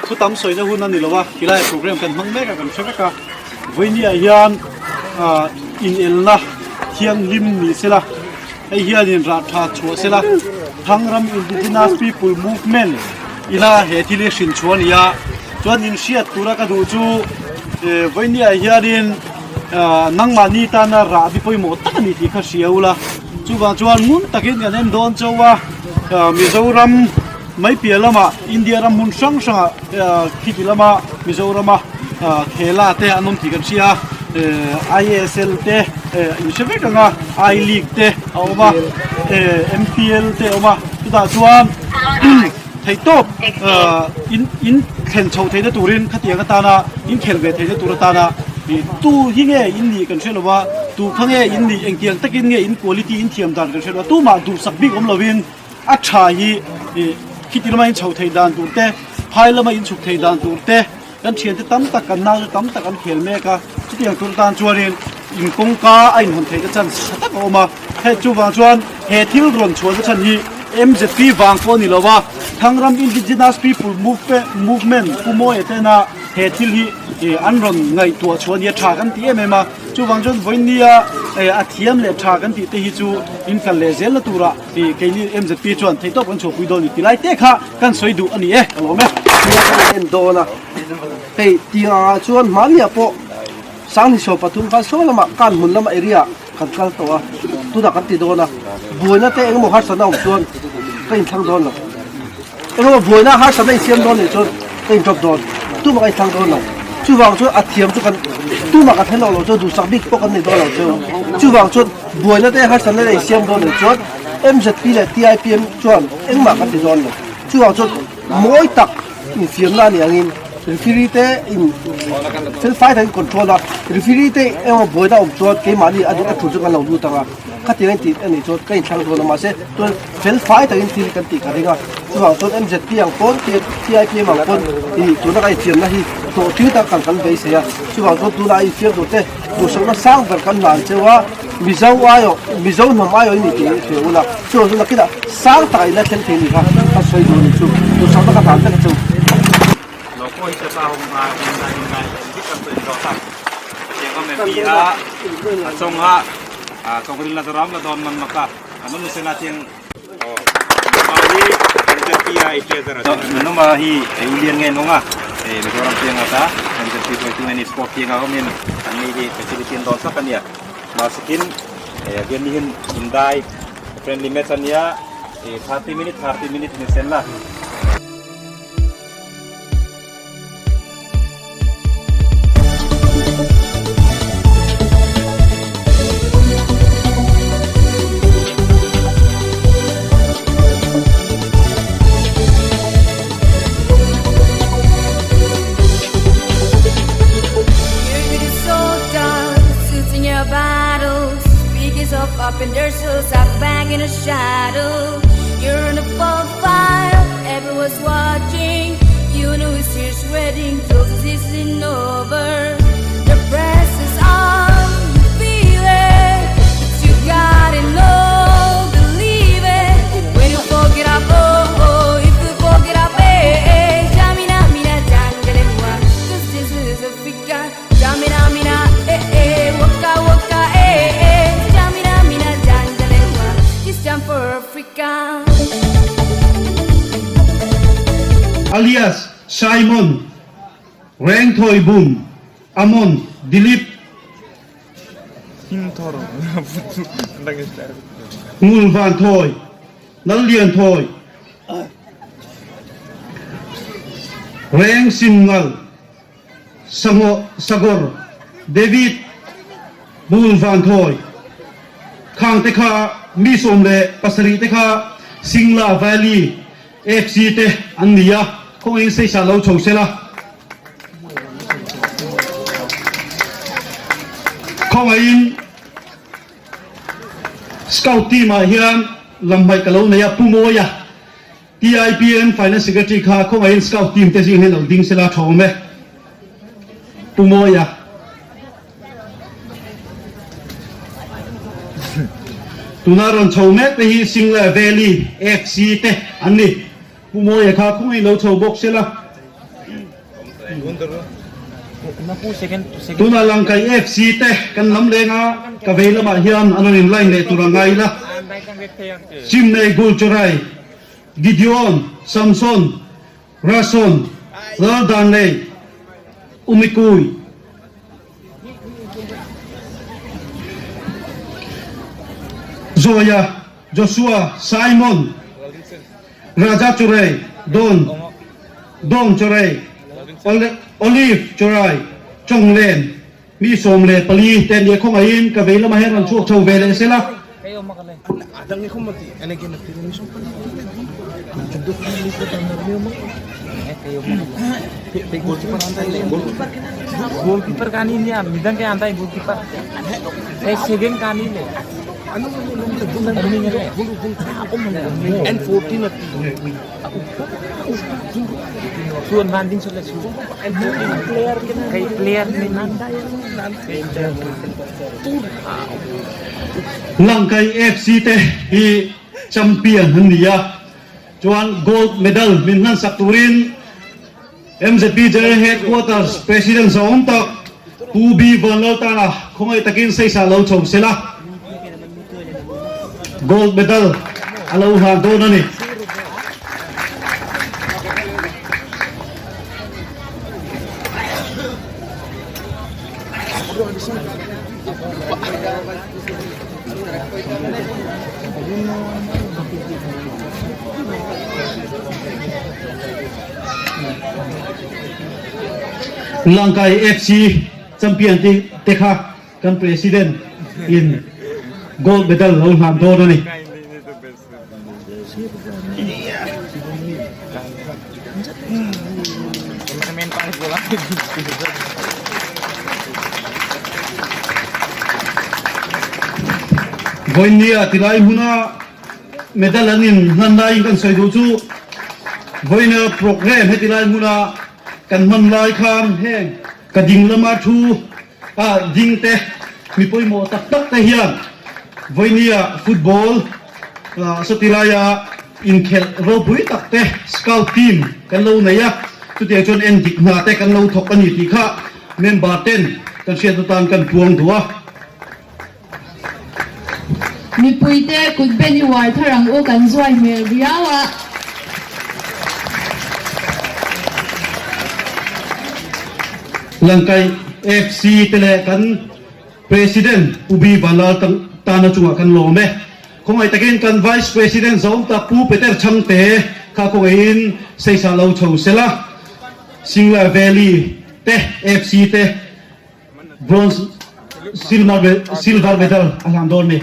Thu tam sawina hun a ni lo a, tilaiah program kan hmang mek a kan hre vek a. Vawinia hian inelna thianghlim ni sela, hei hianin rah tha chhuah sela, Thangram Indigenous People Movement ina he thil hi hrin chhuah a ni a. Chuan inhriat tura ka duh chu vawinia hianin nangmahni tana rah bi pawimawh tak a ni tih kha hria ula, chuvang chuan ngun takin kan en dawn chauh a, Mizoram Mai piah lamah India ram hmun hrang hrangah khiti lama Mizorama khela te an awm tih kan hria a, ISL te in hre vek ang a, I League te a awm a, MPL te a awm a, chutah chuan theihtawp in in thlen chhoh theihna turin khatiang atana in khelh ve theihna tur atana tu hi nge in nih kan hre lo a, tu kha nge in nih engtiang takin nge in quality in thiam dan kan hre lo a, tumah duhsak bik awm lovin. A tha hi khiti lama in chho theih dan tur te, phai lama in chhuk theih dan tur te, kan thiante tam tak kan nau te tam tak an khel mek a, chutiang tur tan chuanin in kawngka a inhawn theih te chance tha tak a awm a, hei chuvang chuan he thil rawn chhuah na chhan hi MZP vang pawh a ni lo a, Thangram Indigenous People Movement Pu Mawia tena he thil hi an rawn ngaihtuah chhuah a ni a, tha kan ti em em a, chuvang chuan vawinia a thiam leh tha kan tih te hi chu in kal leh zel na turah. Ti keini MZP chuan theihtawp kan chhuahpui dawn ni ti lai te kha kan sawi duh a ni e, ka lawm e. Tia kan en dawn a, hei tiang ah chuan hmania pawh Sanghni 13 khan saw lamah kan hmun lama area kan kal tawh a, tunah kan ti dawn a, buaina te engemaw harsatna awm chuan ka inthlang dawn lo. Engemaw buaina harsatna insiam dawn nih chuan ka in drop dawn, tumah ka inthlang dawn lo. Chuvang chuan a thiam chu kan tumah kan thlen lo chuan duhsak bik pawh kan nei dawn lo cheu. Chuvang chuan buaina te harsatna te insiam dawn nih chuan MZP leh TIPM chuan engmah kan ti dawn lo. Chuvang chuan mawi tak infiamna a nih angin referee te in fel fai takin control a, referee te engemaw buaina awm chuan keimahni a duh a thu chu kan lo lut ang a. Khatiang in tih a nih chuan ka inthlang dawn a mahse chuan fel fai takin thil kan tih ka ring a chuvang chuan MZP ang pawn TIPM ang pawn ih tuna ka infiamna hi hlawhtling tak kan kan beisei a chuvang chuan tuna a infiam tur te duhsakna sang ber kan hlan cheu a Mizo aiawh Mizo hnam aiawh in ni tih i hria ula chuvang chuan nakinah sang takah in la thleng thei ni kha ka sawi duh a ni chu duhsakna ka hlan vek a cheu. Friendly match ania 30 minute 30 minute ni sen la. Alias Simon Rengthawi Bum Amon Dilip Ngul Van Thawi Lallian Thawi Reng Sin Ngal Sagor David Bul Van Thawi Khang te kha mi 17 te kha Singla Valley FC te an ni a, khawngaihin Seisa lo chho sela. Khawngaihin Scout team ah hian lamhmaih ka lo nei a, Pu Mawia, TIPM Finance Secretary kha khawngaihin Scout team te zing hian lo ding sela tha awm e. Pu Mawia. Tuna rawn chho mek te hi Singla Valley FC te an ni. Pu Mawia kha khawngaihin lo chho bawk sela. Tunah Langkai FC te kan lam leng a, ka vei lamah hian an rawn in line leh tur a ngai ila. Chimnei Gulcharai, Gideon, Samson, Rason, Laldanlei, Umikui. Zoya, Joshua, Simon, Raja Churei, Don, Dong Churei, Olive Churai, Chawnglen, mi 14 te an nia khawngaihin ka vei lamah hian rawn chhuak chho ve leh sela. Langkai FC te hi champion an ni a, chuan gold medal min hmansak turin MZP General Headquarters President zawng tak Pu B Vanlaltana khawngaih takin saisa lo chho sela gold medal a lo hlan dawn a ni. Langkai FC champion te te kha kan president in gold medal lo hlan dawn a ni. Vawinia tilai hmuna medal an in hlan laiin kan sawi duh chu vawiina program heti lai hmuna kan hman lai khan heng ka ding lama thu a ding te mi pawimawh tak tak te hian vawinia football sawti laia inkhelh ropui tak te scout team kan lo nei a chutiang chuan en dik hna te kan lo thawk a ni tih kha member ten kan hriat atan kan puang duh a. Mipuite kut ben i uar thar ang u kan zuai hmel riau a. Langkai FC te leh kan President Pu B Vanlal tana chungah kan lawm e. Khawngaih takin kan Vice President Zawmta Pu Peter Chhangte kha khawngaihin seisa lo chho sela. Singla Valley te FC te Bronze, silver medal a hlan dawn ni.